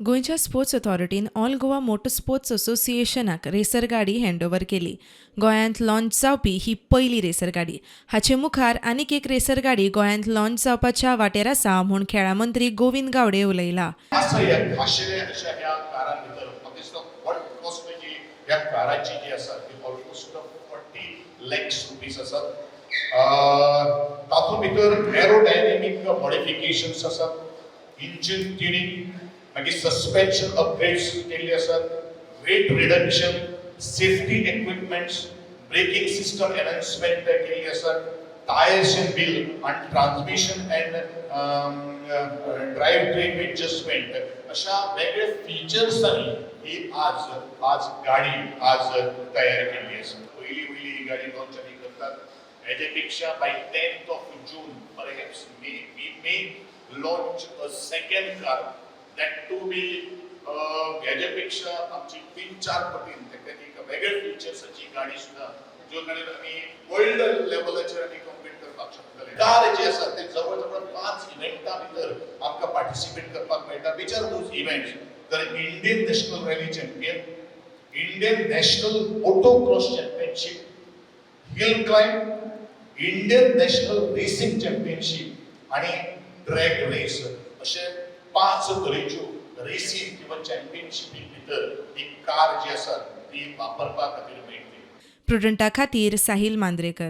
गोंयच्या स्पोर्ट्स ऑथॉरिटीन all Goa motor sports असोसिएशनाक रेसर गाडी हँडओव्हर केली. गोंयांत लॉन्च जावपी ही पयली रेसर गाडी. हाचे मुखार आनीक एक रेसर गाडी गोंयांत लॉन्च जावपाच्या वाटेर आसा म्हूण खेळां मंत्री गोविंद गावडे उलयला. असं ह्या खाशेल्या अशा ह्या कारां भितर म्हाका दिसता व्हड कॉस्ट जी ह्या काराची जी आसा ती ऑलमोस्ट 40 लॅक्स रुपीज आसात. तातूंत भितर एरोडायनेमीक मॉडिफिकेशन्स आसात, इंजिन ट्युनिंग, मागीर सस्पेन्शन अपग्रेड्स केल्ले आसात, weight reduction, safety equipments, braking system enhancement केल्ली आसात, टायर्स अँड व्हील आनी transmission and drive train adjustment अशा वेगळे फीचर्सांनी ही आज आज गाडी आज तयार केल्ली आसा. पयली वयली ही गाडी लॉन्च आमी करतात. हेजे पेक्षा by 10th of June, perhaps may we may launch a second car that to be हेजे पेक्षा आमची तीन चार पटीन ताका एक वेगळे फिचर्साची गाडी सुद्दां, ज्यो गाडी आमी वर्ल्ड लेवलाचेर आमी कॉम्पीट करपाक शकतले. कार जे आसा ते जवळ जवळ पांच इव्हेंटा भितर आमकां पार्टिसिपेट करपाक मेळटा. Which are those events? तर Indian National Rally Champion, Indian National Auto Cross Championship, Hill Climb, Indian National Racing Championship आणि ड्रॅग रेस अशे पांच तरेच्यो रेसी किंवा चॅम्पियनशिपी भितर ही कार जी आसा ती वापरपा खातीर मेळटली. प्रुडंटा खातीर साहिल मांद्रेकर.